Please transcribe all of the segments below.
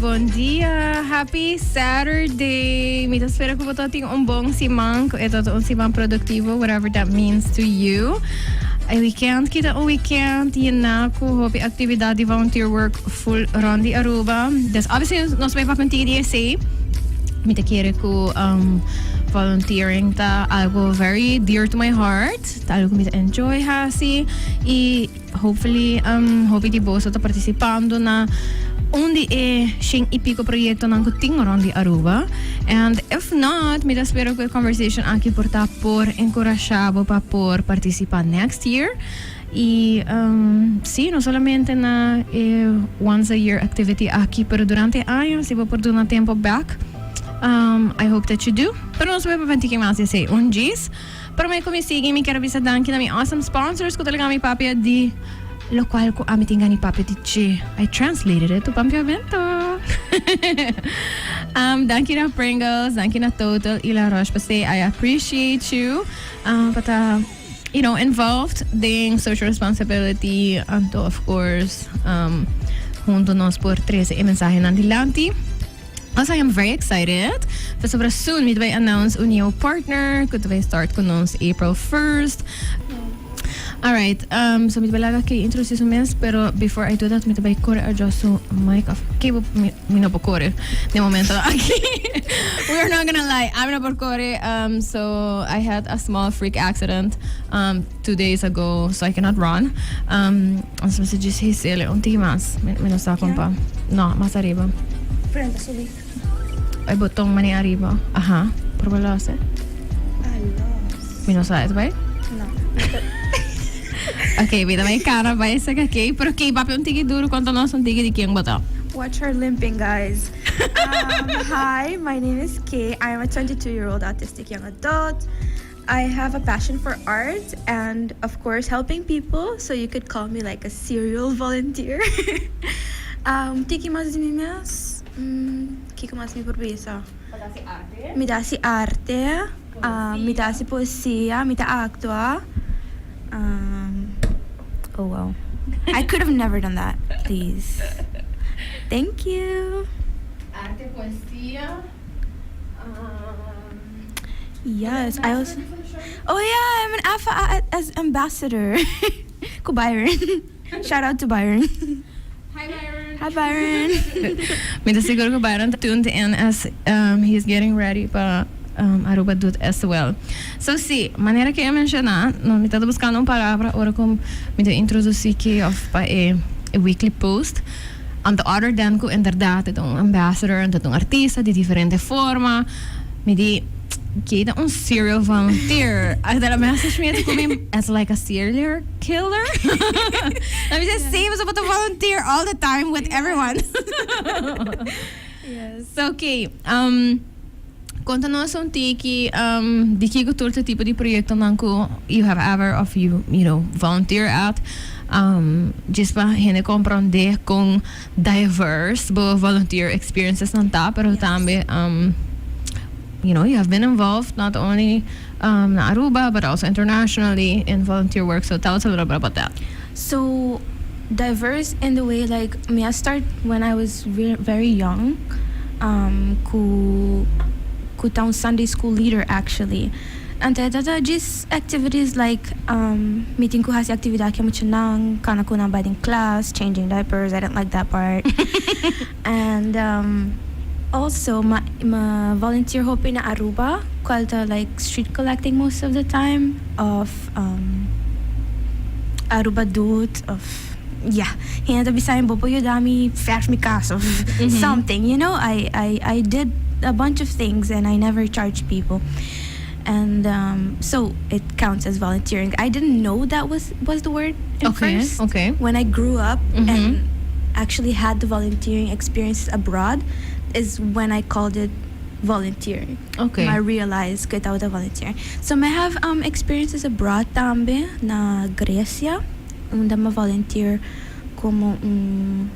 Bon dia. Happy Saturday. Mi ta spera ku bo tin un bon siman, ku e ta un siman produktivo, whatever that means to you. E weekend aki ta un weekend yená ku hopi aktividat di volunteer work full rond di Aruba. Dus obviously nos bai papia un tiki di esei. Mi ta kere ku volunteering ta algo very dear to my heart. Ta algo ku mi ta enjoy hasi i hopefully hopi di boso ta partisipando na un di e shen i piko proyektonan ku tin rond di Aruba. And if not, mi ta spera ku e conversation aki por ta por enkurashá bo pa por partisipá next year. I sí, no solamente na e once a year activity aki, pero durante e aña si bo por duna tempo bek, I hope that you do. Pero nos bai papia un tiki mas di esei un djis. Prome ku mi sigui, mi kier a bisa danki na mi awesome sponsors ku ta laga mi papia di lokual ku ami tin gana di papia di dje. I translated it to Papiamento. Danki na Pringles, danki na Total i La Roche-Posay. I appreciate you pa ta involved den social responsibility anto of course hunto nos por trese e mensahenan dilanti. Also I am very excited pasobra soon mi ta bai announce un nieuw partner ku ta bai start ku nos April 1st. Alright, so mi ta bai laga Kay introduci su mes, pero before I do that mi ta bai kore adjust su mic of Kay bo mi mi no por kore den momento aki. We are not gonna lie, ami no por kore, so I had a small freak accident 2 days ago, so I cannot run. So mi ta djis hesele un tiki mas, mi no sa kon pa. No, mas ariba. Frente subi. E boton mane ariba. Aha, proba los eh. Ah, los. Mi no sa, e ta bai? No. Ok, mi ta bai cara bai saca Kay, pero Kay papia un tiki duro konta nos un tiki di ken bo ta. Watch her limping, guys. Hi, my name is Kay. I am a 22-year-old autistic young adult. I have a passion for art and, of course, helping people. So you could call me like a serial volunteer. Tiki mas di mi mes? Kiko mas mi por bisa? Mi ta hasi arte, mi ta hasi poesia, mi ta actua. Oh wow. I could have never done that. Please. Thank you. Arte, poesia. Yes, I also. Oh yeah, I'm an AFA as ambassador. Ku Byron. Shout out to Byron. Hi Byron. Hi Byron. Mi ta sigur ku Byron ta tuned in as he's getting ready pa Aruba Doet as well. So si, manera ku e menshoná, no, mi ta buskando un palabra ora ku mi ta introdusí Kay of pa e weekly post. Anto other than ku inderdat e ta un ambassador, anto ta un artista di diferente forma, mi di Kay ta un serial volunteer. Hasta el a message mi ku mi as like a serial killer. Mi bisa sí, pasobra bo ta volunteer all the time with everyone. Yes. So Kay, konta nos un tiki di kiko tur ta tipo di proyektonan ku you have ever of you volunteer at. Djis pa hende komprondé kon diverse bo volunteer experiences nan ta, pero tambe you have been involved not only na Aruba but also internationally in volunteer work. So tell us a little bit about that. So diverse in the way like mi a start when I was very young, ku ta un Sunday school leader actually. Anto e tabata djis activities like mi tin ku hasi actividad ku e muchanan, kana ku nan bai den klas, changing diapers, I didn't like that part. And also m'a volunteer hopi na Aruba, cual ta like street collecting most of the time of Aruba Doet of yeah, hende ta bisa mi bo por yuda mi verf mi cas of something. I did a bunch of things and I never charged people. And so it counts as volunteering. I didn't know that was the word at first. When I grew up and actually had the volunteering experiences abroad is when I called it volunteering. I realized ku tabata volunteering. So I have experiences abroad tambe na Grecia, unda m'a volunteer komo un,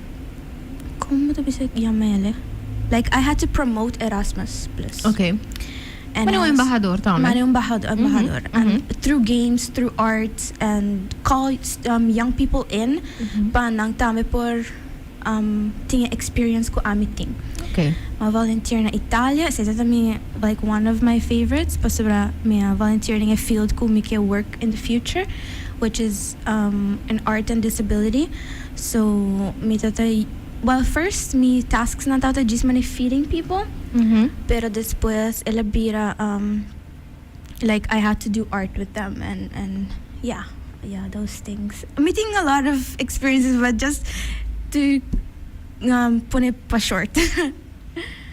kon ta bisa yama ele? Like I had to promote Erasmus Plus. And Mane un embahador tambe. Mane un embahador. And through games, through art, and call young people in pa nan tambe por Tin e experience ku ami tin. Mi a volunteer na Italia, esei ta mi like one of my favorites pasobra mi a volunteer den e field ku mi ke work in the future, which is in art and disability. So mi ta ta, well, first mi tasks nan tabata djis manera feeding people, pero despues el a bira like I had to do art with them and yeah, those things. Mi tin a lot of experiences, but just to pone pa short.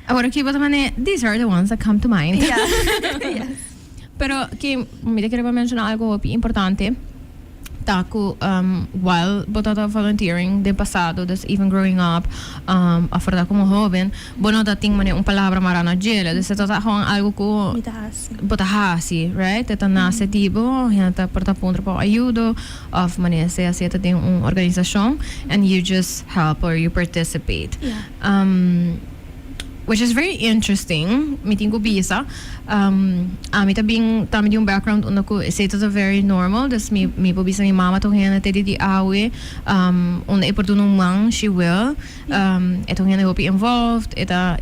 Awor aki bo ta mane, these are the ones that come to mind. Yeah, yes. Pero ki mi ta kere pa menciona algo hopi importante ta ku while bo ta volunteering den pasado, dus even growing up, of vooral como hoben, bo no ta tin mane un palabra mara na djele. Dus e ta gewoon algo ku Mi ta hasi. Bo ta hasi, right? E ta nace di bo, hende ta por ta puntra pa ayudo of mane sea si e ta den un organisacion and you just help or you participate. Which is very interesting, mi tin ku bisa. Ami ta bin tambe di un background unda ku esei ta very normal, dus mi por bisa mi mama ta un hende te di di awe, unda e por duna un man, she will. E ta un hende hopi involved, e ta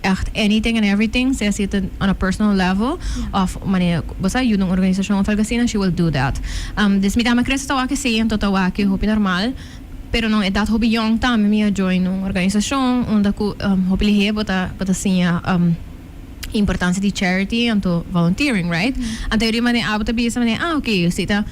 echt anything and everything, sea si ta on a personal level of manera bo sa yuda un organisacion of algo asina, she will do that. Dus mi tambe crece ta wak esei, anto ta wak hopi normal. Pero na edad hopi young tambe mi a join un organisacion unda cu hopi lihe bo ta siña importancia di charity anto volunteering, right? Anto e manera abo ta bisa manera, ah, okay, si ta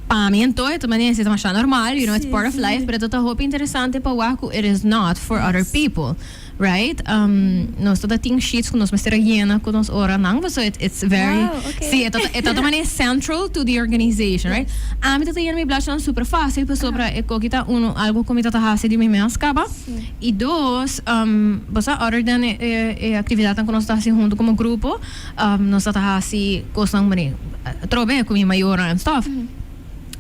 pa mi anto e ta manera si ta masha normal, it's part of life, pero ta hopi interesante pa wak cu it is not for other people, right? Nos ta tin sheets cu nos mester a yena cu nos oranan, so it's very Si, e ta manera central to the organization, right? Ami ta yena mi blachinan super facil pasobra e koki ta uno algo cu mi ta hasi di mi mes caba. Y dos, bo sa, other than e actividadnan cu nos ta hasi hunto como grupo, nos ta hasi cosnan manera trobe cu mi mayornan and stuff.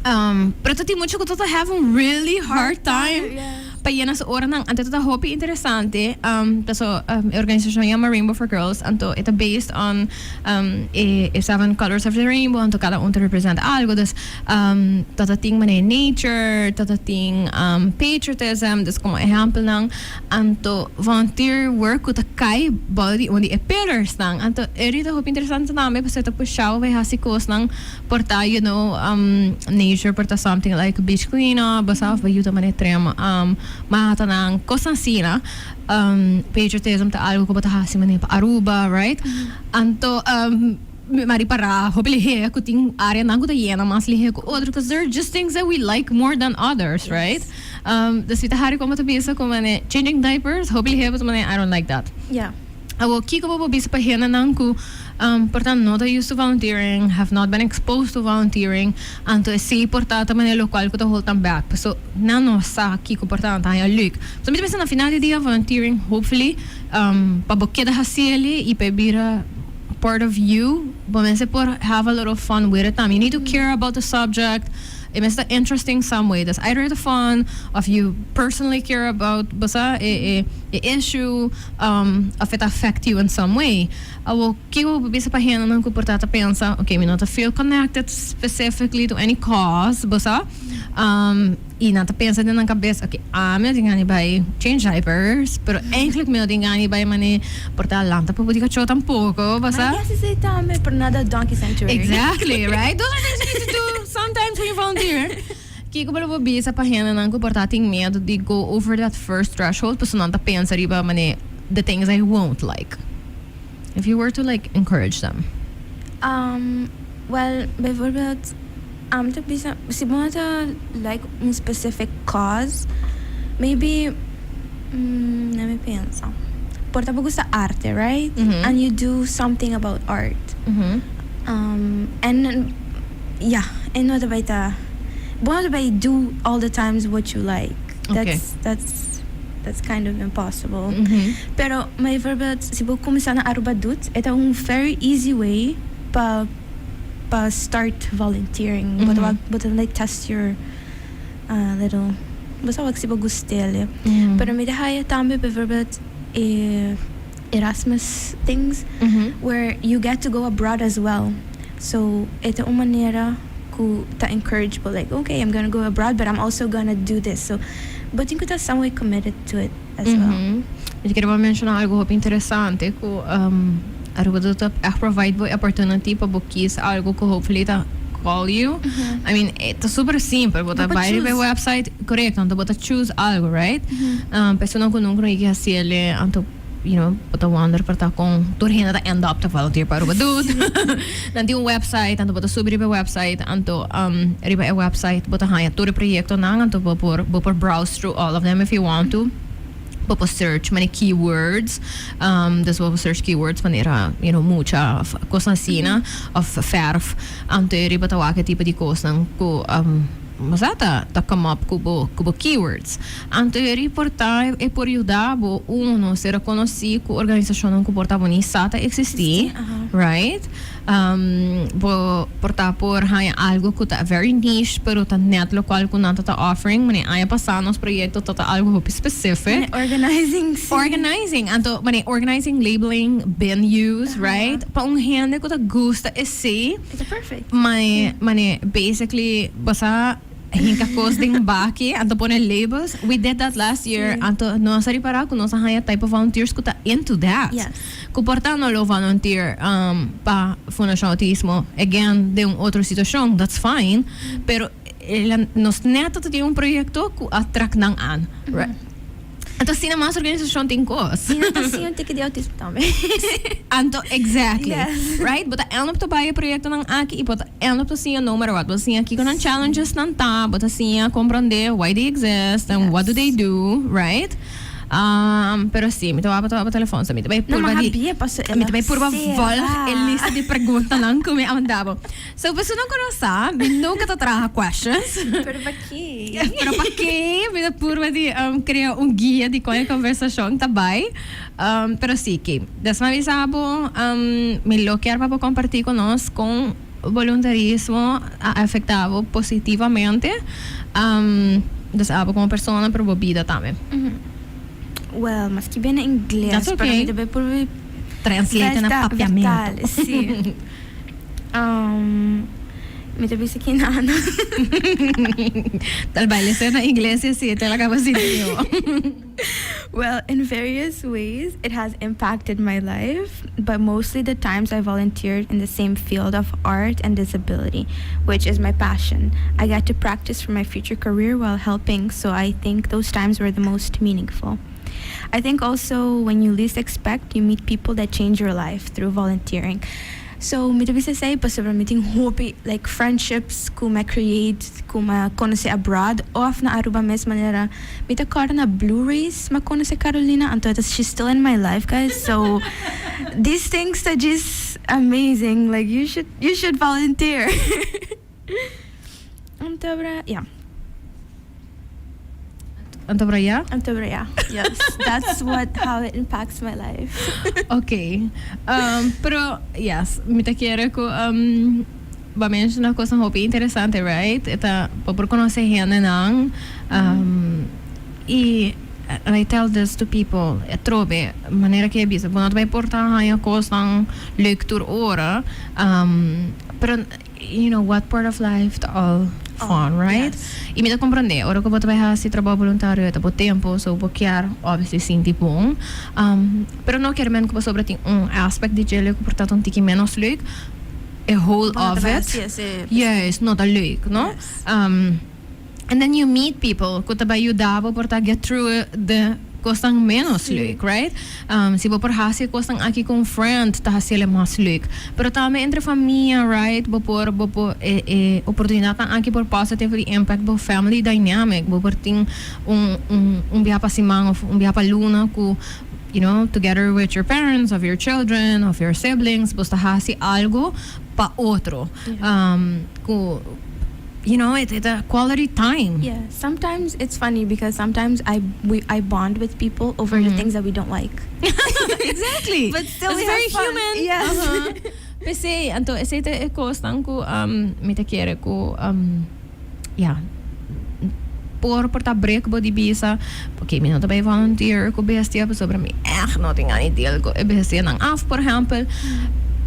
Pero ta tin mucha cu ta have a really hard time pa yena su oranan. Anto ta hopi interesante. So e organisacion yama Rainbow for Girls. Anto e ta based on e seven colors of the rainbow. Anto cada un ta represent algo. Dus ta tin manera nature, ta tin patriotism, dus como ehempelnan. Anto volunteer work ku ta kai bou di un di e pillars nan. Anto e ta hopi interesante tambe pasobra ta pusha bo hasi cosnan por ta nature, por ta something like beach cleanup, bo sa, of yuda manera trim matanan, cosnan asina. Patriotism ta algo ku bo ta hasi manera pa Aruba, right? Anto mi a ripara hopi lihe ku tin areanan ku ta yena mas lihe ku otro because there are just things that we like more than others, right? Dus mi ta hari como ta bisa ku manera changing diapers, hopi lihe bo ta manera, "I don't like that." Awo kiko bo por bisa pa hendenan ku por ta no ta used to volunteering, have not been exposed to volunteering, anto esei por ta manera lokual ku ta hold them back? So nan no sa kiko por ta nan ta haña leuk. So mi ta pensa na final di dia volunteering hopefully pa bo keda hasiel i pa e bira part of you, bo mester por have a little fun with it tambe. You need to care about the subject. E mester ta interesting some way. Dus either the fun of you personally care about, bo sa, e issue, of it affect you in some way. Awo kiko bo bisa pa hendenan ku por ta ta pensa, "Okay, mi no ta feel connected specifically to any cause," bo sa? I nan ta pensa den nan kabes, "Okay, ami no tin gana di bai change diapers, pero eigenlijk mi no tin gana di bai mane por ta lanta popo di kachó tampoko," bo sa? I guess esei tambe, pero nada donkey sanctuary. Exactly, right? Those are things you need to do sometimes when you volunteer. Kiko bo bisa pa hendenan ku por ta tin miedo di go over that first threshold, pasobra nan ta pensa riba mane the things I won't like? If you were to like encourage them. Well, bijvoorbeeld, ta bisa, si bo no ta like un specific cause, maybe, let me pensa. Por ta bo gusta arte, right? And you do something about art. And yeah, and no ta bai ta, bo no ta bai do all the times what you like. That's kind of impossible. Pero, bijvoorbeeld, si bo kuminsá na Aruba Doet, e ta un very easy way pa start volunteering. Bo ta like test your little, bo sa si bo gust'é. Pero mi ta haya tambe bijvoorbeeld Erasmus things where you get to go abroad as well. So e ta un manera ku ta encourage bo, like, "Okay, I'm gonna go abroad, but I'm also gonna do this." So Bo tin cu ta some way committed to it as well. Mi ta kere bo menciona algo hopi interesante cu Aruba Doet ta echt provide bo e opportunity pa bo kies algo cu hopefully ta call you. I mean e ta super simpel, bo ta bay riba e website, correcto, anto bo ta choose algo, right? Personanan cu nunca no yega haciele anto you know, bo ta wonder por ta con tur hende ta end up ta volunteer pa Aruba Doet. Nan tin un website, anto bo ta subi riba e website, anto riba e website bo ta haña tur e proyectonan, anto bo por bo por browse through all of them if you want to. Bo por search mane keywords, dus bo por search keywords manera you know mucha of cosnan asina, of verf, anto riba ta wak e tipo di cosnan cu Bo sa ta ta come up cu bo cu bo keywords. Anto e reporta e por yuda bo uno ser reconoci cu organisacionnan cu por ta bo ni sa ta existi, right? Bo por ta por haña algo cu ta very niche pero ta net locual cu nan ta ta offering. Mane aña pasa nos proyecto ta ta algo hopi specific. Mane organizing si. Organizing. Anto mane organizing, labeling, bin use, right? Pa un hende cu ta gusta esey. E ta perfect. Mane, mane, basically, bo sa hinka kos den baki, anto pone labels. We did that last year, anto nos a ripara ku nos a haña type of volunteers ku ta into that. Yes. Ku por ta no lo volunteer pa Fundashon Autismo again den un otro situashon, that's fine, pero el a, nos net ta tin un proyekto ku a trek nan aan, right? Anto asina mas organisashon tin kos. I nan ta siña un tiki di autismo tambe. Anto, exactly. Yes. Right? Bo ta end up ta bai e proyectonan aki i bo ta end up ta siña no matter what. Bo ta siña kiko nan challenges nan ta, bo ta siña comprende why they exist and what do they do, right? Pero si, mi ta wak pa telefon, so mi ta bai No, purba ma di, habia paso el mi ta bai purba a volg e cera. lista di preguntanan ku mi a manda bo. So pasobra no kono sa, mi nunca ta traha questions. Pero pa ke? Pero pa ke? Mi ta purba di crea un guia di con e conversacion ta bay. Pero si, ke. Des mi a bisa bo, mi lo kier pa bo comparti cu nos con voluntarismo a afecta bo positivamente. Dus abo como persona, pero bo bida tambe. Well, maske bia na ingles, That's pero mi okay. ta bay purba Translate na verta, papiamento. vertale, si. Mi ta bisa kinana. Tal baile sea na ingles y así te la caba sinti yo. Well, in various ways it has impacted my life, but mostly the times I volunteered in the same field of art and disability, which is my passion. I got to practice for my future career while helping, so I think those times were the most meaningful. I think also when you least expect, you meet people that change your life through volunteering. So mi ta bisa esei pasobra mi tin hopi like friendships ku mi a create ku mi a konosé abroad of na Aruba mes manera mi ta kòrda na Blue Race mi a konosé Carolina anto e ta she's still in my life guys so these things ta djis amazing like you should you should volunteer anto bra ya. Anto bra ya? Anto bra ya, yes. That's what how it impacts my life. Ok. Pero yes, mi ta kere ku bo a menciona cosnan hopi interesante, right? E ta bo por conoce hendenan y and I tell this to people, atrobe manera ke a bisa bo no ta bay por ta haña cosnan leuk tur ora, pero You know what part of life ta all fun, right? Y mi ta comprende, ora cu bo ta bay haci trabao voluntario e ta bo tempo, so bo kier obviously sinti bon. Pero no kier men cu pasobra tin un aspect di dje cu por ta un tiki menos leuk, e whole of it, juist, no ta leuk, no? And then you meet people cu ta bay yuda bo por ta get through the cosnan menos leuk, right? Si bo por haci e cosnan aki cu un friend ta haciele mas leuk. Pero tambe entre famia, right? Bo por, bo por, e, e oportunidadnan aki por positively impact bo family dynamic. Bo por tin un, un, un biaha pa siman of un biaha pa luna cu, you know, together with your parents of your children of your siblings, bo ta haci algo pa otro. Cu. You know, it it a quality time. Yeah, sometimes it's funny because sometimes I we I bond with people over the things that we don't like. Exactly. But still It's we very have fun. human. Yes. Aha. P'esei, anto esei ta e kosnan ku mi ta kere ku ya, por por ta break bo di bisa, ok, mi no ta bai volunteer ku bestia pasobra mi ègt no tin gana di deal ku e bestianan af, por ehèmpel.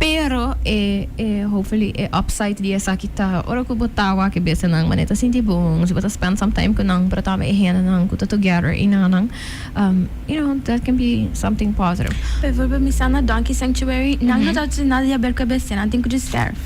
Pero. Pero e e hopefully e upside di esaki ta ora ku bo ta wak e bestianan manera ta sinti bon, si bo ta spend some time ku nan pero tambe e hendenan ku ta together i nan, that can be something positive. Bijvoorbeeld mi sa na Donkey Sanctuary, nan no ta haci nada di haber cu e bestianan, tin cu djis verf.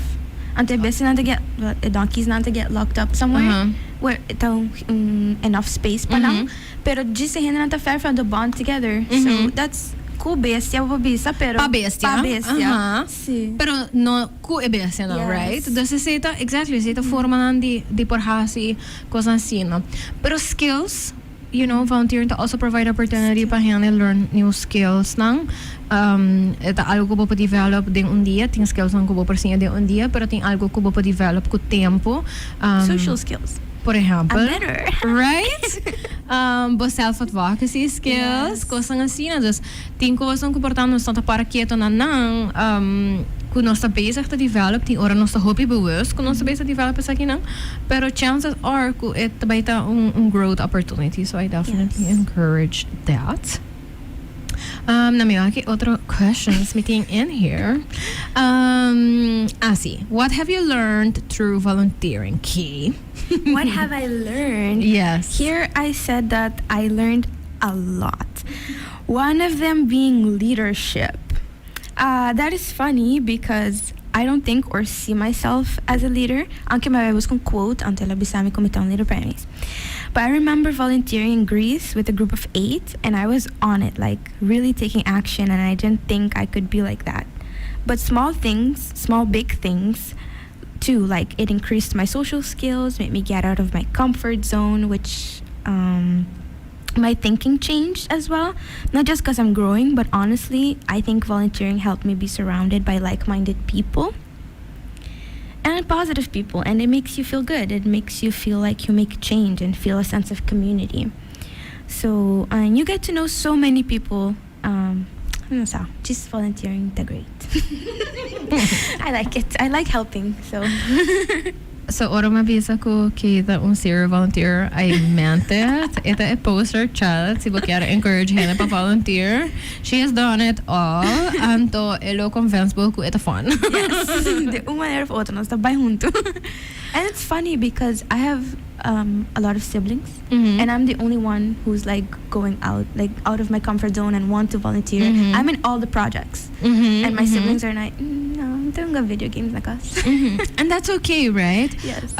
Anto e bestianan ta get, e donkeysnan ta get locked up somewhere, where ta un enough space pa nan, pero djis e hendenan ta verf anto bond together. So that's cu bestia bo por bisa, pero Pa bestia. Pa bestia, si. Pero no cu e bestianan, Yes. right? Dus esey ta, exactly, esey ta formanan di por haci cosnan asina. Pero skills, volunteering ta also provide opportunity pa hende learn new skills nan. E ta algo cu bo por develop den un dia, tin skills nan cu bo por siña den un dia, pero tin algo cu bo por develop cu tempo. Social skills. Por ehempel. I'm better. Right? Bo self-advocacy skills, Yes. cosnan asina. Dus tin cosnan cu por ta nos no ta para keto na nan, cu nos ta bezig ta develop, tin ora nos ta hopi bewust cu nos ta bezig develop esakinan, pero chances are cu e ta bay ta un growth opportunity, so I definitely encourage that. Na mi wak otro questions mi tin in here. Asi, what have you learned through volunteering, Kay? What have I learned? Yes. Here I said that I learned a lot. One of them being leadership. That is funny because I don't think or see myself as a leader. Aunke mi a busca un quote, anto el a bisa mi cu mi ta un leader pa mi. But I remember volunteering in Greece with a group of eight and I was on it, like really taking action, and I didn't think I could be like that. But small things, small big things too, like it increased my social skills, made me get out of my comfort zone, which my thinking changed as well. Not just because I'm growing, but honestly, I think volunteering helped me be surrounded by like-minded people and positive people, and it makes you feel good. It makes you feel like you make change and feel a sense of community. So, and you get to know so many people. No sé, just volunteering, they're great. I like it. I like helping, so. So, ora mi a bisa cu Kay ta un serial volunteer, I meant it. E ta e poster child, si bo kier encourage hende pa volunteer. She has done it all. Anto e lo convince bo cu e ta fun. Yes, di un manera of otro, nos ta bay hunto. And it's funny because I have a lot of siblings and I'm the only one who's like going out, like out of my comfort zone and want to volunteer. I'm in all the projects. And my siblings are like, no, mi ta hunga video games na cas." And that's okay, right? Yes.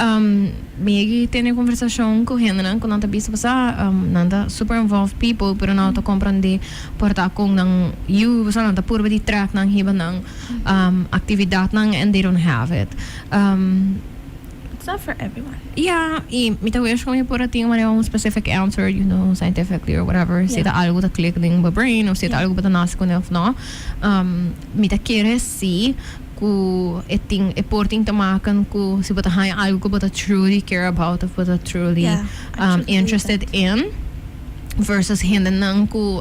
Mi a tene conversacion cu hendenan cu nan ta bisa pasa, nan ta super involved people, pero nan ta comprende por ta con nan yu, basa nan ta purba di trek nan hiba nan actividadnan and they don't have it. It's not for everyone. Yeah, y mi ta wish cu mi por a tin manera un specific answer, scientifically or whatever, si ta algo ta click den bo brain of si ta algo bo ta nace cune of no. Mi ta kere si cu e tin, e por tin te maken cu si bo ta haya algo cu bo ta truly care about of bo ta truly Yeah, I truly believe interested that. in versus hendenan cu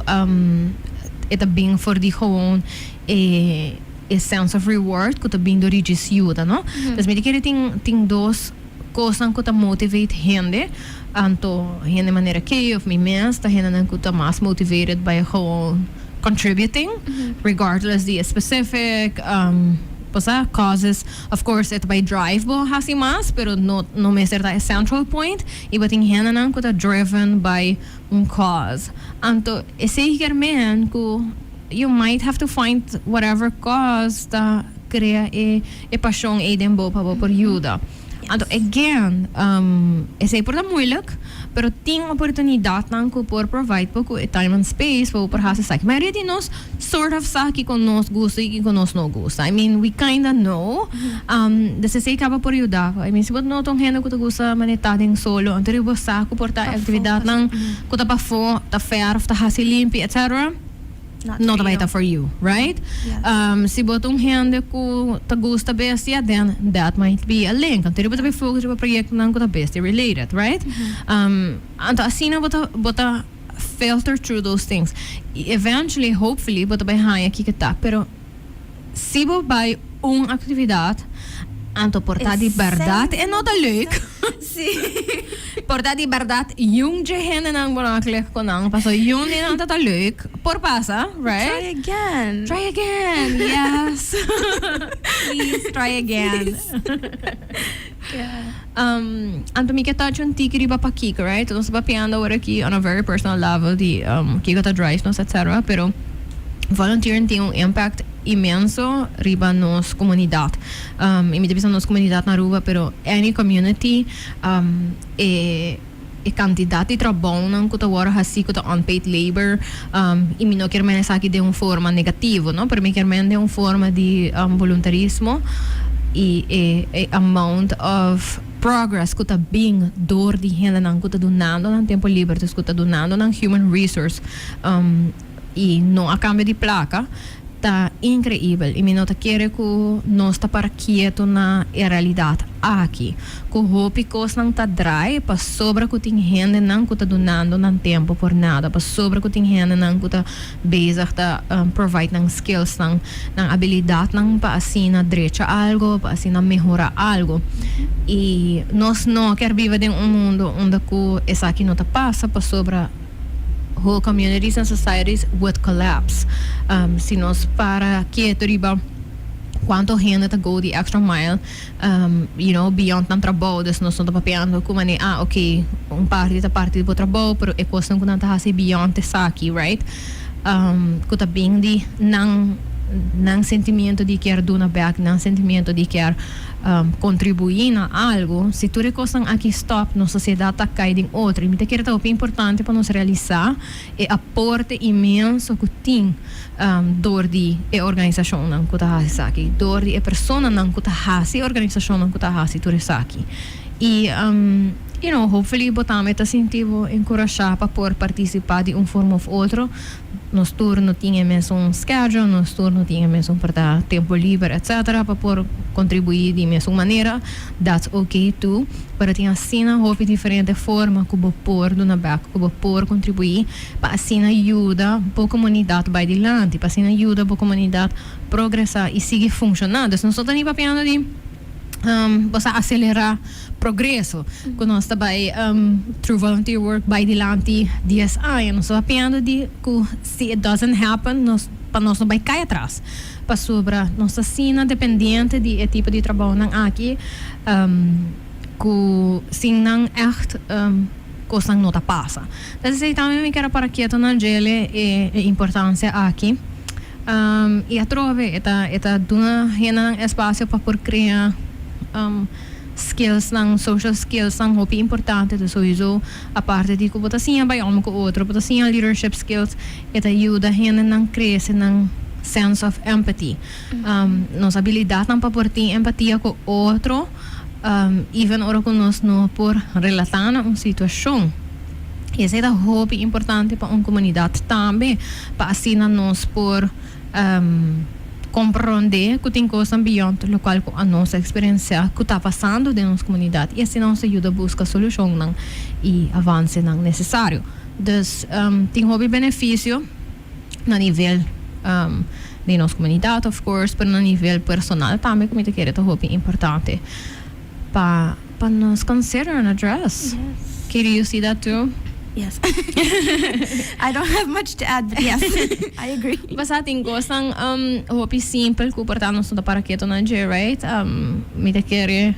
e ta bin for di gewoon e e sense of reward cu ta bin door di djis yuda, no? Dus mi ta kere tin dos cosnan cu ta motivate hende, anto hende manera Kay of mi mes ta hendenan cu ta mas motivated by gewoon contributing, regardless di e specific cosa, causes. Of course e ta bay drive bo haci mas, pero no mester ta e central point, y bo tin hendenan cu ta driven by un cause. Anto esey kier men cu you might have to find whatever cause ta crea e pasion ey den bo pa bo por yuda. Anto again, esey por ta moeilijk, pero tin oportunidadnan cu por provide bo cu e time and space pa bo por haci esaki. Mayoria di nos sort of sa kico nos gusta y kico nos no gusta. I mean, we kinda know. Dus esey caba por yuda. I mean, si bo no ta un hende cu ta gusta manera ta den solo, anto riba bo sa cu por ta actividadnan cu ta pafo, ta verf, ta haci limpi, etcetera. No ta bai ta for you, right? Si bo ta un hende cu ta gusta bestia, then that might be a link. Anto bo ta bai focus riba proyectonan cu ta bestia related, right? Anto asina bo ta bo ta filter through those things. Y eventually, hopefully, bo ta bai haya kico ta. Pero si bo bai un actividad, anto por ta di berdad e no ta leuk. Por ta di berdad yun dje hendenan bo no a klik cu nan, paso yun di nan ta ta leuk. Por pasa, right? Try again. Try again, yes. Please try again. Yeah. Anto mi ke touch un tiki riba pakiko, right? Nos ta papiando awor aki on a very personal level di kiko ta drive nos, etc. Pero volunteering tin un impact inmenso riba nos comunidad. Y mi ta bisa nos comunidad na Aruba, pero any community, e cantidad di trabounan cu ta worde haci cu ta unpaid labor, y mi no kier men esaki den un forma negativo, no, pero mi kier men den un forma di voluntarismo y e amount of progress cu ta bin door di hendenan cu ta dunando nan tempo liber, dus cu ta dunando nan human resource y no a cambio di placa, ta increibel. Y mi no ta kere cu nos ta para kieto na e realidad aki, cu hopi cosnan ta draai pasobra cu tin hendenan cu ta dunando nan tempo por nada, pasobra cu tin hendenan cu ta bezig ta provide nan skills nan, nan habilidadnan pa asina drecha algo, pa asina mehora algo. Y nos no kier biba den un mundo unda cu esaki no ta pasa pasobra whole communities and societies would collapse si nos para keto riba cuanto hende ta go the extra mile beyond nan trabou. Dus nos no ta papiando cu mane, ah, ok, un parti ta parti di bo trabou, pero e cosnan cu nan ta haci beyond esaki, right, cu ta bin di nan sentimiento di kier duna bek, nan sentimiento di kier contribui na algo. Si tur e cosnan aki stop, nos sociedad ta cay den otro. Y mi ta kere ta hopi importante pa nos realisa e aporte inmenso cu tin door di e organisacionnan cu ta haci esaki, door di e personanan cu ta haci e organisacionnan cu ta haci tur esaki. Y hopefully bo tambe ta sinti bo encurasha pa por participa di un forma of otro. Nos tur no tin e mesun schedule, nos tur no tin e mesun por ta tempo liber, etcetera, pa por contribui di mesun manera. That's okay too. Pero tin asina hopi diferente forma cu bo por duna bek, cu bo por contribui pa asina yuda bo comunidad bay dilanti, pa asina yuda bo comunidad progresa y sigui funciona. Dus nos no ta ni papiando di bo sa acelera progreso cu nos ta bay through volunteer work bay dilanti 10 aña. Nos ta papiando di cu si it doesn't happen, nos pa nos no bay cay atras, pasobra nos ta asina dependiente di e tipo di trabounan aki cu sin nan echt cosnan no ta pasa. Entonces esey tambe mi kier a para keto na djele e importancia aki. Y atrobe e ta duna hendenan espacio pa por crea skills nan, social skills nan hopi importante. Dus sowieso, aparte di cu bo ta siña bay om cu otro, bo ta siña leadership skills, e ta yuda hendenan crece nan sense of empathy. Nos habilidad nan pa por tin empatia cu otro, even ora cu nos no por relata na un situacion. Y esey ta hopi importante pa un comunidad tambe, pa asina nos por comprende cu tin cosnan beyond locual cu nos a experiencia cu ta pasando den nos comunidad y asina nos ayuda busca solucionnan y avancenan necesario. Dus tin hopi beneficio na nivel di nos comunidad, of course, pero na nivel personal tambe cu mi ta kere ta hopi importante pa nos consider and address. Yes. Katie, you see that too? Yes. I don't have much to add, but yes, I agree. Basta tin cosnan hopi simpel cu por ta nos no ta para keto na dje, right? Mi ta kere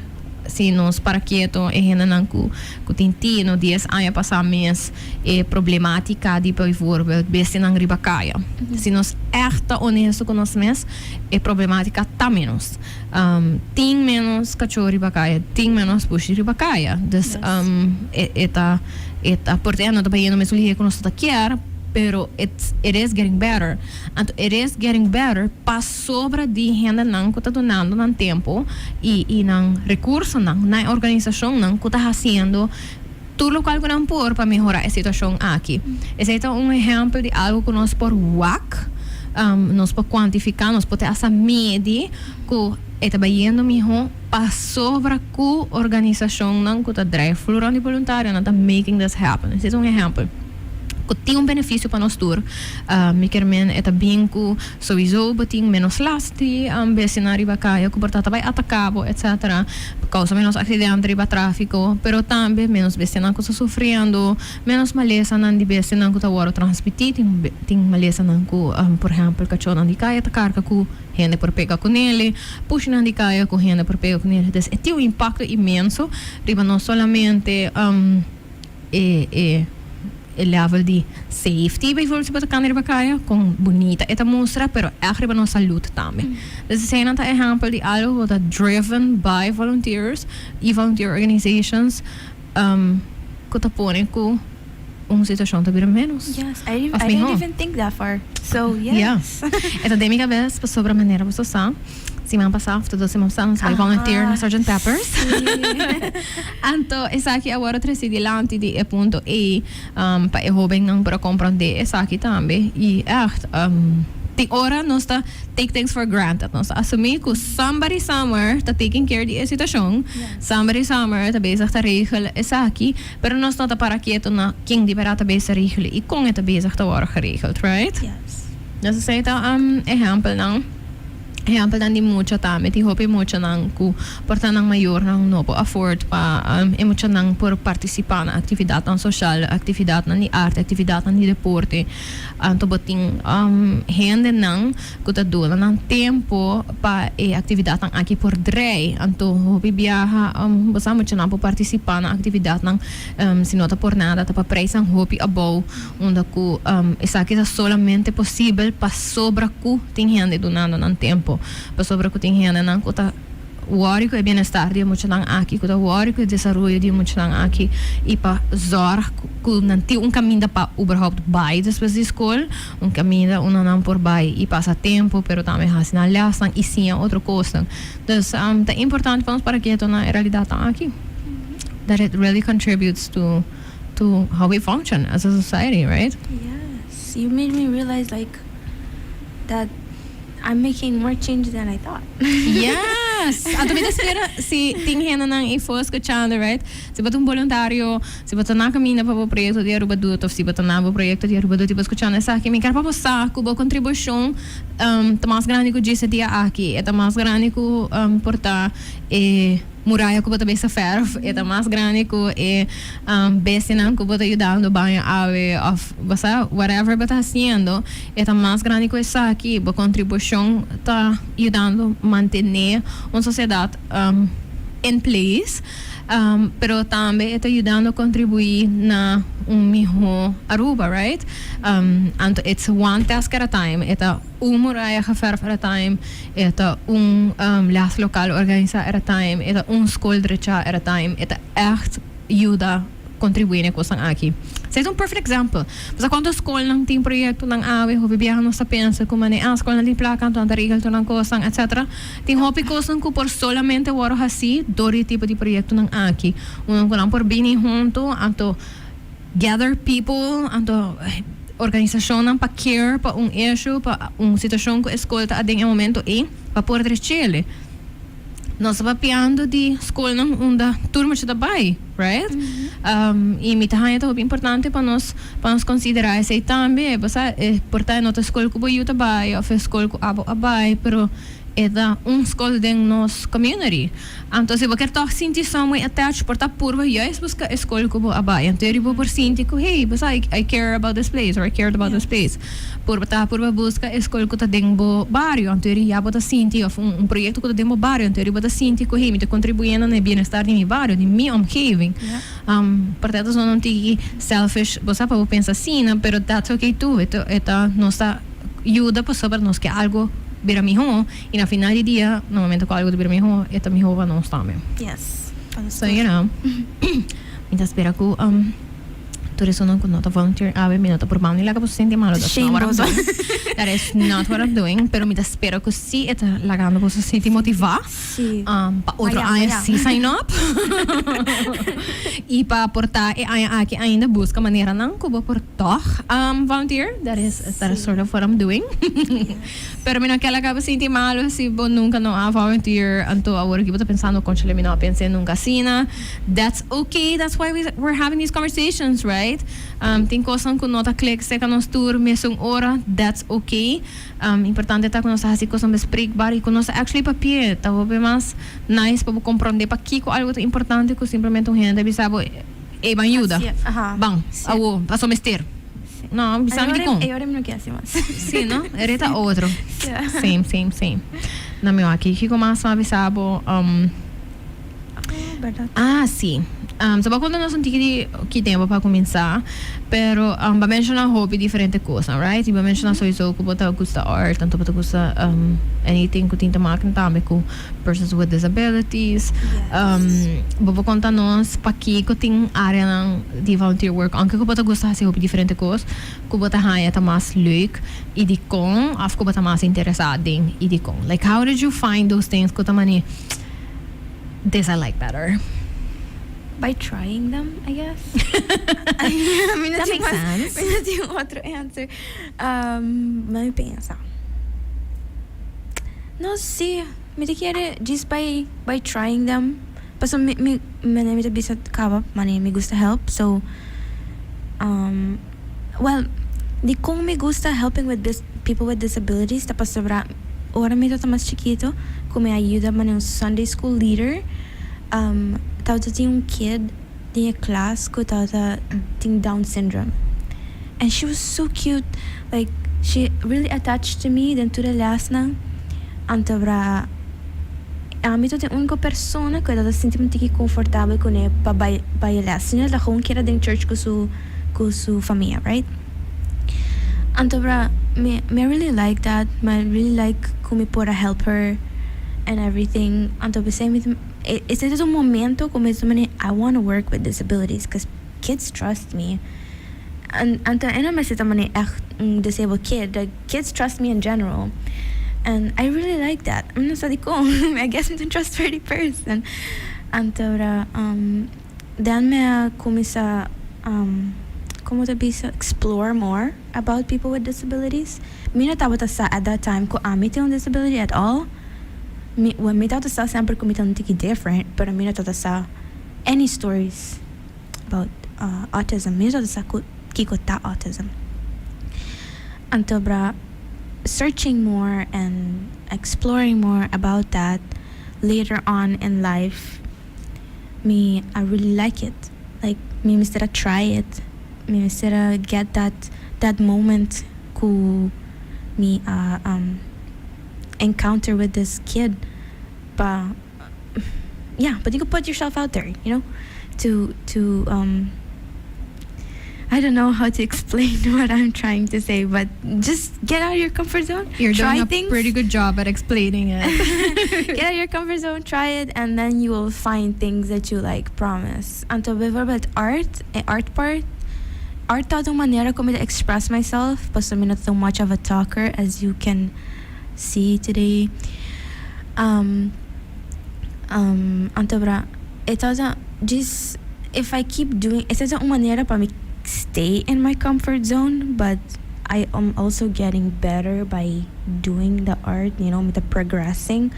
si nos para keto e hendenan cu tin tino 10 aña pasa mes e problematica di bijvoorbeeld bestianan riba caya. Si nos echt ta honesto cu nos mes, e problematica ta menos. Tin menos cacho riba caya, tin menos pushi riba caya. Dus e ta por no ta bayendo mes lihe cu nos ta kier, pero it is getting better. Anto it is getting better pasobra di hendenan cu ta donando nan tempo y nan recursonan, nan organisacionnan cu ta haciendo tur locual cu nan por pa mehora e situacion aki. Esey ta un ehempel di algo cu nos por wak, nos por cuantifica, nos por hasta medi cu e ta bayendo miho pasobra cu organisacionnan cu ta drive flurão di voluntario nan ta making this happen. Esey ta un ehempel. Ku tin un benefisio pa nos tur. Mi kier men e ta bin ku souiso bo tin menos last di bestianan riba kaya ku por ta ta bai ataka bo etcetera, kousa menos aksidente riba trafiko, pero tambe menos bestianan ku ta sufriendo, menos malesanan di bestianan ku ta wòrdu transmití, tin tin malesanan ku por ehèmpel kachónan di kaya ta karga ku hende por pega kunele, pushinan di kaya ku hende por pega kunele. Entonces e tin un impakto inmenso riba no solamente e e e level di safety bijvoorbeeld si bo ta cana riba caya con bunita e ta mustra pero echt riba nos salud tambe. Dus eseinan ta ehempel di algo cu ta driven by volunteers y volunteer organizations cu ta pone cu un situacion ta bira menos Yes, I didn't, of I didn't miho. even think that far. So, Yeah. yes. E ta den mi cabes pasobra manera boso sa. Siman pasá of ta dos siman pasá nos bai volunteer na Sergeant Peppers. Anto esaki a wòrdu trese dilanti di e punto ei pa e hóbennan por a komprondé esaki tambe. I ègt tin ora nos ta take things for granted. Nos ta asumí ku somebody somewhere ta taking care di e situashon, somebody somewhere ta bezig ta regel esaki, pero nos no ta para ketu na ken di bèrdat ta bezig ta regel i kon e ta bezig ta wòrdu geregeld, right? Nos esei ta ehèmpelnan. Ehèmpelnan di mucha tambe tin hopi muchanan ku por ta nan mayornan no por afford pa e muchanan por partisipá na aktividatnan soshal, aktividatnan di arte, aktividatnan di deporte. Anto bo tin hendenan ku ta duna nan tempu pa e aktividatnan aki por drei. Anto hopi biaha bo sa muchanan por partisipá na aktividatnan si no ta por nada ta pa preisnan hopi abou unda ku esaki ta solamente posibel pasobra ku Tin hende dunando nan tempo pasobra ku tin hendenan ku ta wòri ku e bienestar di e muchanan aki, ku ta wòri ku e desaroyo di e muchanan aki i pa zòrg ku nan tin un kaminda pa uberhoupt bai despues di skol, un kaminda unda nan por bai i pasa tempo pero tambe hasi nan lèsnan i siña otro kosnan. Dus ta importante pa nos para keto na e realidatnan aki that it really contributes to to how we function as a society, right? Yes, you made me realize like that I'm making more change than I thought. Yes! Anto mi ta spera si tin hendenan eyfo escuchando, right? Si bo ta un boluntario, si bo ta na caminda pa bo proyecto di Aruba Doet of si bo ta na bo proyecto di Aruba Doet y bo escuchando esaki, mi kier pa bo sa cu bo contribucion ta mas grandi cu djis e dia aki. E ta mas grandi cu por ta e Muraya ku bo ta besa fèrf e ta mas grandi ku e bestianan ku bo ta yudando baña awe òf bo sa whatever bo ta hasiendo e ta mas grandi ku esaki. Bo kontribushon ta yudando mantené un sosiedat in place pero tambe e ta yudando kontribuí na un mihó Aruba right. Anto it's one task at a time e ta. Un muraya geverf at a time, e ta un les local organisa at a time, e ta un skol drecha at a time, e ta echt yuda contribui na e cosnan aki. Esei ta un perfect example. Pasobra cuanto skolnan tin proyectonan awe, hopi biaha nos ta pensa cu manera ah skolnan tin placa anto nan ta regel tur nan cosnan etcetera. Tin hopi cosnan cu por solamente worde haci door di e tipo di proyectonan aki. Uno cu nan por bini hunto anto gather people, anto organisacionnan pa care pa un issue, pa un situacion cu e scol ta aden e momento ey, pa por drechele. Nos ta papiando di scolnan unda tur mucha ta bay, right? Y mi ta haña ta hopi importante pa nos, pa nos considera esey tambe. Bo sa, e por ta e no ta e scol cu bo yu ta bay of e scol cu abo a bay, pero e ta un scol den nos community. Anto si bo kier tòg sinti someway attached por ta purba juist buska e skol ku bo a bai. Anto eri bo por sinti ku hey bo sa I care about this place or I cared about this place. Purba ta purba buska e skol ku ta den bo bario. Anto eri ya bo ta sinti of un proyekto ku ta den bo bario. Anto eri bo ta sinti ku hey mi ta kontribuyendo na e bienestar di mi bario, di mi omgeving. Por ta esnan un tiki selfish bo sa pa bo pensa asina pero that's okay too. E ta nos ta yuda pasobra nos ke algo bira mihó. I na final di dia, na momento ku algu ta bira mihó, e ta mihó pa nos tambe. Yes. So, you know, mi ta spera ku tur esunnan ku no ta volunteer awe, mi no ta probando ni laga boso sinti malo. That's not what I'm doing. That is not what I'm doing. Pero mi ta spera ku si e ta lagando boso sinti motivá. Sí. Pa otro aña si sign up. I pa por ta e aña aki ainda buska maneranan ku bo por tòg volunteer. That is, that is sort of what I'm doing. Pero mi no kier laga bo sinti malo si bo nunca no a volunteer anto awor aki bo ta pensando conchale mi no a pens'e nunca asina. That's okay, that's why we we're having these conversations, right? Right? Tin cosnan cu no ta click cerca nos tur mesun ora, that's okay. Importante ta cu nos ta haci cosnan bespreekbaar y cu nos ta actually papia. Ta hopi mas nice pa bo comprende pakico algo ta importante cu simplemente un hende ta bisa bo, ey, ban yuda, ban, awo, paso mester. No, bisa mi dicon. E ora mi no kier haci mas. Si, no? E reta otro. Same, same, same. Na mi aki, kico mas mi a bisa bo? Oh, berdad. Ah, si. So bo a conta nos un tiki di ki tempo pa cuminsa, pero bo a menciona hopi diferente cosnan, right? Y bo a menciona sowieso cu bo ta gusta art, anto bo ta gusta anything cu tin te maken tambe cu persons with disabilities. Bo por conta nos pakico tin areanan di volunteer work, aunke cu bo ta gusta haci hopi diferente cos, cu bo ta haya ta mas leuk y dicon, of cu bo ta mas interesa den y dicon? Like how did you find those things cu ta mane this I like better? By trying them, I guess. That makes sense. Mi no tin otro answer. Mi pensa. No si, mi ta kere just by trying them. Pasobra mi mi mi ta bisa kaba mane mi gusta help so well dikon mi gusta helping with people with disabilities ta pasobra ora mi tabata mas chikito ku mi a yuda mane un Sunday school leader tabata tin un kid den e klas ku tabata tin down syndrome and she was so cute like she really attached to me den tur e lesnan anto ami ta e unico persona cu e ta sinti un tiki comfortabel cune pa bay bay e les sino el ta gewoon keda den church cu su cu su famia, right? Anto bra mi mi really like that mi really like cu mi por a help her and everything. Anto pesey mi esey ta un momento cu mi ta mane I wanna work with disabilities cause kids trust me anto e no mester ta mane echt un disabled kid, like kids trust me in general and I really like that. Mi no sa dikon, I guess mi ta un trustworthy person. Anto ora den mi a kuminsá, komo ta bisa, explore more about people with disabilities. Mi no tabata sa at that time ku ami tin un disability at all. Mi, well, mi tabata sa semper ku mi ta un tiki different, pero mi no tabata sa any stories about autism. Mi no tabata sa ku kiko ta autism. Anto bra searching more and exploring more about that later on in life, mi I really like it. Like mi mester a try it. Mi mester a get that moment ku mi a encounter with this kid pa, yeah, but you could put yourself out there, to, I don't know how to explain what I'm trying to say, but just get out of your comfort zone. You're try doing a things. Pretty good job at explaining it. Get out of your comfort zone, try it, and then you will find things that you like, promise. Anto bijvoorbeeld art, e art part, art ta un manera con mi ta express myself, pasobra mi not so much of a talker, as you can see today. Anto bra, e ta just if I keep doing, e ta un manera pa mi stay in my comfort zone, but I am also getting better by doing the art, mi ta progressing.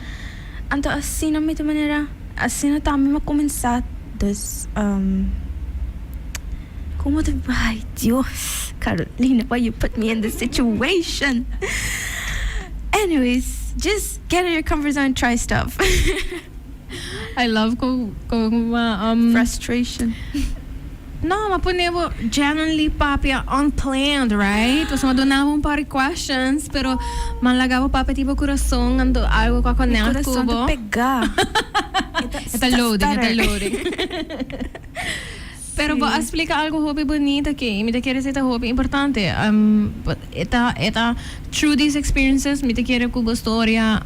Anto asina mi ta manera, asina tambe mi a cuminsa. Dus con ta, ay Dios, Carolina, why you put me in this situation? Anyways, just get out of your comfort zone and try stuff. I love con Frustration. No, m'a pone bo genuinely papia unplanned, right? Pasobra m'a duna bo un par di questions, pero m'a laga bo papia di bo curason, anto algo cu a Mi connect cu curason ta bo. Pega. E ta loading, e ta loading. Pero bo a splica algo hopi bunita aki, mi ta kere esey ta hopi importante. E ta through these experiences, mi ta kere cu bo storia,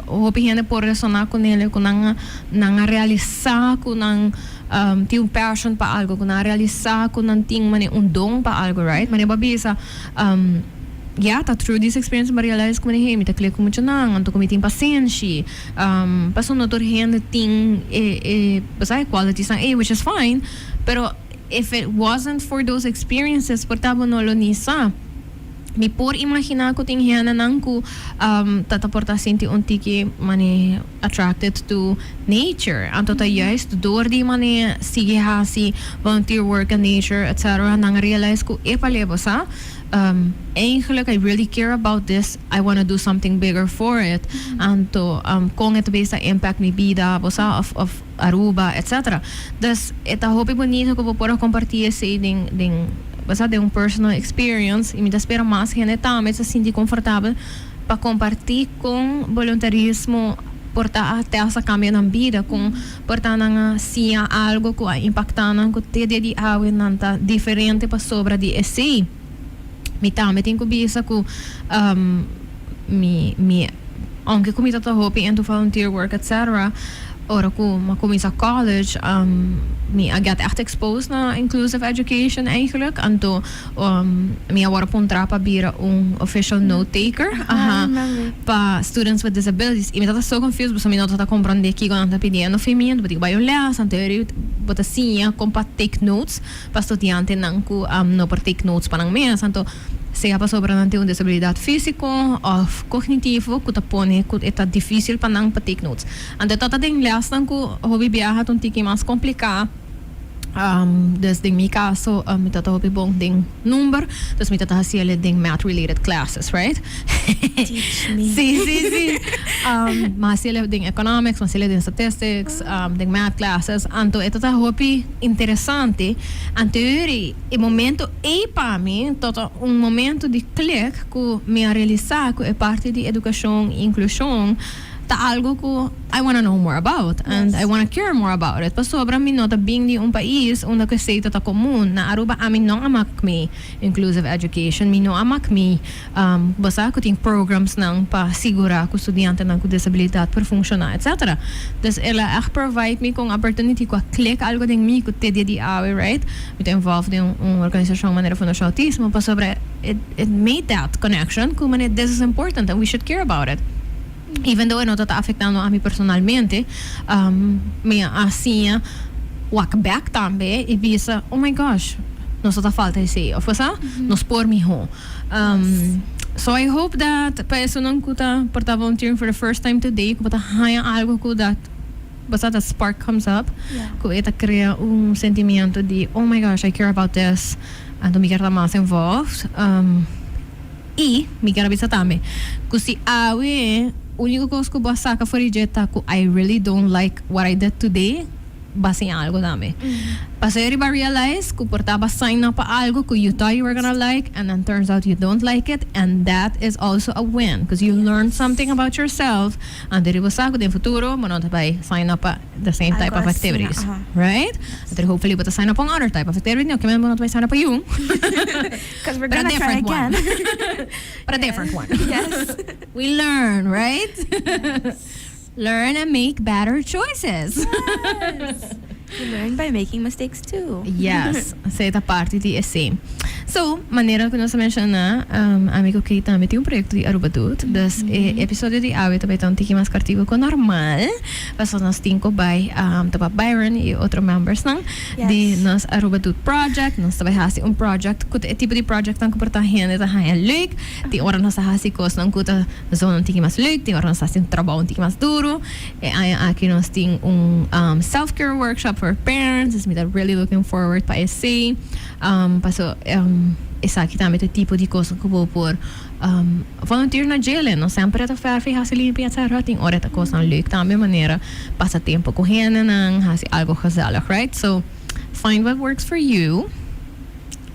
hopi hende por resona cu nele, cu nan a realisa cu nan tin un passion pa algo, cu nan a realisa cu nan tin mane un don pa algo, right? Mane bo a bisa, yeah, ta through this experience mi a realize cu mane, hey, mi ta click cu muchanan, anto cu mi tin pasenshi, pasobra no tur hende tin e e qualities nan ey, which is fine, pero if it wasn't for those experiences, por ta bo no lo ni sa. Mi por imagina cu tin hendenan cu ta ta por ta sinti un tiki mane attracted to nature. Anto ta juist door di mane sigui haci volunteer work in nature etc. Nan a realize cu epale bo sa, eigenlijk I really care about this, I wanna do something bigger for it. Anto con e ta bisa impact mi bida bo sa of of Aruba etc. Dus e ta hopi bunito cu bo por a comparti esey den den bo sa den un personal experience y mi ta spera mas hende tambe ta sinti comfortabel pa comparti con boluntarismo por ta a tesa cambia nan bida, con por ta nan a siña algo cu a impacta nan cu te dia di awe nan ta diferente pasobra di esey. Mi tambe tin cu bisa cu mi mi aunke cu mi ta ta hopi into volunteer work etc. Ora cu mi a cuminsa college mi a get echt exposed na inclusive education eigenlijk. Anto mi a worde puntra pa bira un official note taker pa students with disabilities. Y mi tabata so confused pasobra mi no tabata comprende kico nan ta pidiendo fi mi. Anto bo tin cu bay un les anto bo ta siña con pa take notes pa studiantenan cu no por take notes pa nan mes. Anto sea pasobra nan tin un disabilidad fisico of cognitivo cu ta pone cu e ta dificil pa nan pa take notes. Anto e tabata den lesnan cu hopi biaha ta un tiki mas complica. Dus den mi caso mi tabata hopi bon den number, dus mi tabata haci el'e den math related classes, right? Teach me. Si, si, si. Mi a haci el'e den economics, mi a haci el'e den statistics, den math classes. Anto e tabata hopi interesante. Anto e momento ei pa mi tabata un momento di click cu mi a realisa cu e parti di educacion y inclusion ta algo cu I wanna know more about and I wanna care more about it pasobra mi no ta bin di un pais unda cu esey ta ta comun. Na Aruba ami no a mak mi inclusive education, mi no a mak mi bo sa cu tin programs nan pa sigura cu studiantenan cu disabilidad por funciona etc. Dus el a echt provide mi cu un opportunity cu a click algo den mi cu te dia di awe, right, mi ta involved den un organisacion manera Fundacion Autismo pasobra it made that connection cu manera this is important and we should care about it. Even though e no ta ta afectando ami personalmente, mi a siña wak bek tambe y bisa, oh my gosh, nos ta ta falta esey of cosa, nos por miho. So I hope that pa esunnan cu ta por ta volunteering for the first time today cu bo ta haya algo cu that bo sa that spark comes up, cu e ta crea un sentimiento di oh my gosh, I care about this, anto mi kier ta mas involved. I mi kier a bisa tambe ku si awe úniko kos ku bo a saka for di dje ta ku I really don't like what I did today, bo a siña algu tambe. Pasobra riba realize ku por ta bo a sign up pa algu ku you thought you were gonna like and then turns out you don't like it and that is also a win cause you learned something about yourself anto riba bo sa ku den futuro bo no ta bai sign up pa the same type of activities, right? Anto hopefully bo ta sign up pa un other type of activity, no ke men bo no ta bai sign up pa yu. Because we're But a gonna try different one. again. But a different one. Yes. We learn, right? Learn and make better choices. Yes. You learn by making mistakes too. Yes, esei ta parti di esei. So, manera ku nos a menshoná, ami ku Kate tambe tin un proyekto di Aruba Doet. Dus e episodio di awe ta bai ta un tiki mas kòrtiku ku normal, pasobra nos tin ku bai topa Byron i otro membersnan. Di nos Aruba Doet Project. Nos ta bai hasi un project ku ta e tipo di projectnan ku por ta hende ta haña leuk. Tin ora nos ta hasi kosnan ku ta zona un tiki mas leuk, tin ora nos ta hasi un trabou un tiki mas duru. E aña aki nos tin un self care workshop for parents, dus mi ta really looking forward pa esei. Paso esaki tambe ta e tipo di kosnan ku bo por Volunteer na djele no semper e ta fèrf i hasi limpi etcetera. Tin ora e ta kosnan leuk tambe manera pasa tempo ku hendenan, hasi algo gezellig, right? So find what works for you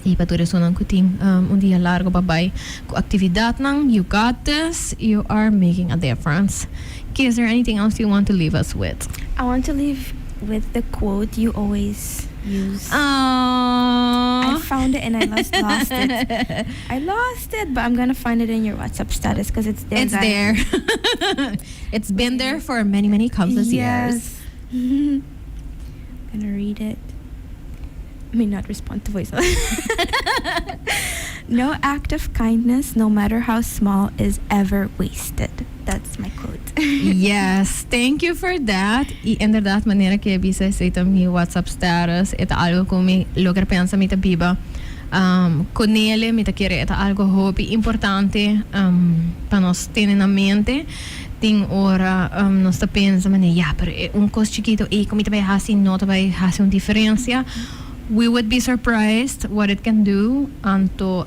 i pa tur esunnan ku tin un dia largo pa bai ku aktividatnan, you got this, you are making a difference. Ki is there anything else you want to leave us with? I want to leave with the quote you always use. Aww. I found it and I lost, lost it. I lost it, but I'm gonna find it in your WhatsApp status because it's there. It's guys. there. It's been there for many, many countless years. Yes. I'm gonna read it. I may not respond to voice. No act of kindness, no matter how small, is ever wasted. That's my quote. Yes, thank you for that. I inderdaad, manera ku a bisa esei ta mi WhatsApp status, e ta algo ku mi lo ker pensa mi ta biba. Um, kuné mi ta kere ta algo hopi importante pa nos tene na mente. Tin ora nos ta pensa, mane, ja, pero un kos chikito ei ku mi ta bai hasi no ta bai hasi un diferensia. We would be surprised what it can do. Anto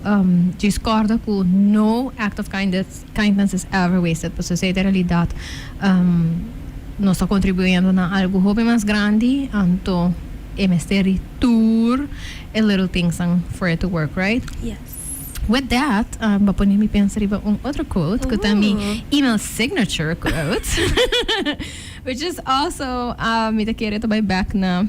djis kòrda ku no act of kindness, kindness is ever wasted. Pasobra esei ta realidat, nos ta kontribuyendo na algo hopi mas grandi, anto e mester di tur e little things nan for it to work, right? Yes. With that, bo a pone mi pensa riba un otro quote ku ta mi email signature quote, which is also, mi ta kere ta bai back na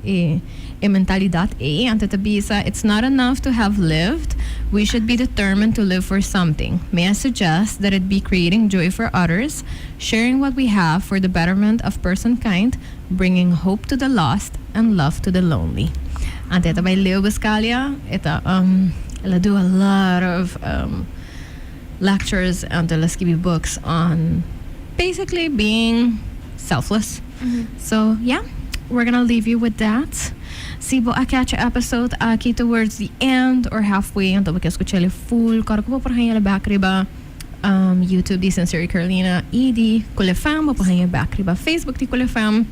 e e mentalidad ei. Anto ta bisa, "It's not enough to have lived, we should be determined to live for something. May I suggest that it be creating joy for others, sharing what we have for the betterment of personkind, bringing hope to the lost and love to the lonely." Anto e ta bai Leo Buscaglia, e ta el a do a lot of lectures, anto el a skibi books on basically being selfless. So yeah, we're gonna leave you with that. Si bo a catch e episode aki towards the end or halfway, anto bo ke skuch'el full, kòrda ku bo por haña el bèk riba YouTube di Sincerely Carolina i di Cool FM. Bo por haña bèk riba Facebook di Cool FM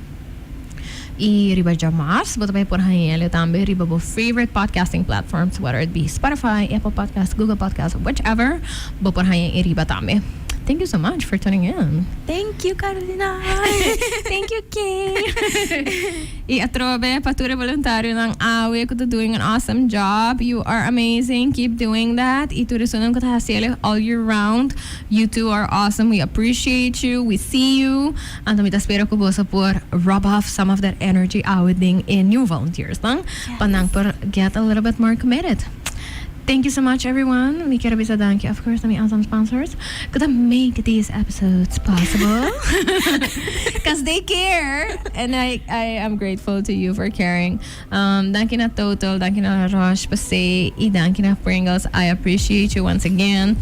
i riba djamars bo ta bai por haña el tambe riba bo favorite podcasting platforms, whether it be Spotify, Apple Podcast, Google Podcast, whichever, bo por haña e riba tambe. Thank you so much for tuning in. Thank you, Carolina. Thank you, Kay. I atrobe pa tur e voluntarionan awe ku ta doing an awesome job. You are amazing. Keep doing that. I tur esunnan ku ta hasiel all year round. You too are awesome. We appreciate you. We see you. Anto mi ta spera ku boso por rub off some of that energy awe den e new volunteers nan, pa nan por get a little bit more committed. Thank you so much, everyone. Mi kier bisa danki, of course, na mi awesome sponsors ku ta make these episodes possible. Because they care. And I am grateful to you for caring. Danki na Total, danki na Roche Posay i danki na Pringles. I appreciate you once again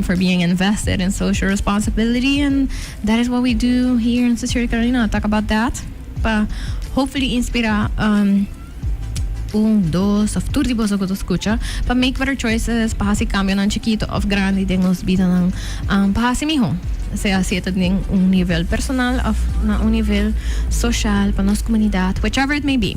for being invested in social responsibility. And that is what we do here in Sincerely Carolina. Talk about that. Pa hopefully inspira un, dos of tur di boso ku ta skucha pa make better choices, pa hasi kambionan chikito of grandi den nos bidanan pa hasi mihó. Sea si e ta den un nivel personal of na un nivel social pa nos komunidat, whichever it may be.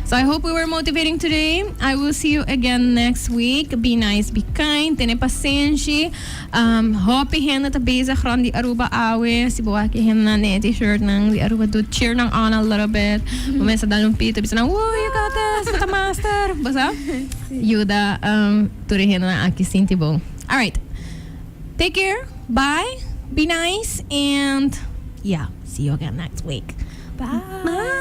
So I hope we were motivating today. I will see you again next week. Be nice, be kind, tene pasenshi. Hopi hende ta bezig rond di Aruba awe. Si bo wak e hendenan den e t-shirtnan di Aruba do cheer nan on a little bit. Bo mester dal un pito bisa nan, "Woo, you got this, bo ta master." Bo sa? Yuda tur e hendenan aki sinti bon. Alright. Take care. Bye. Be nice and yeah, see you again next week. Bye. Bye.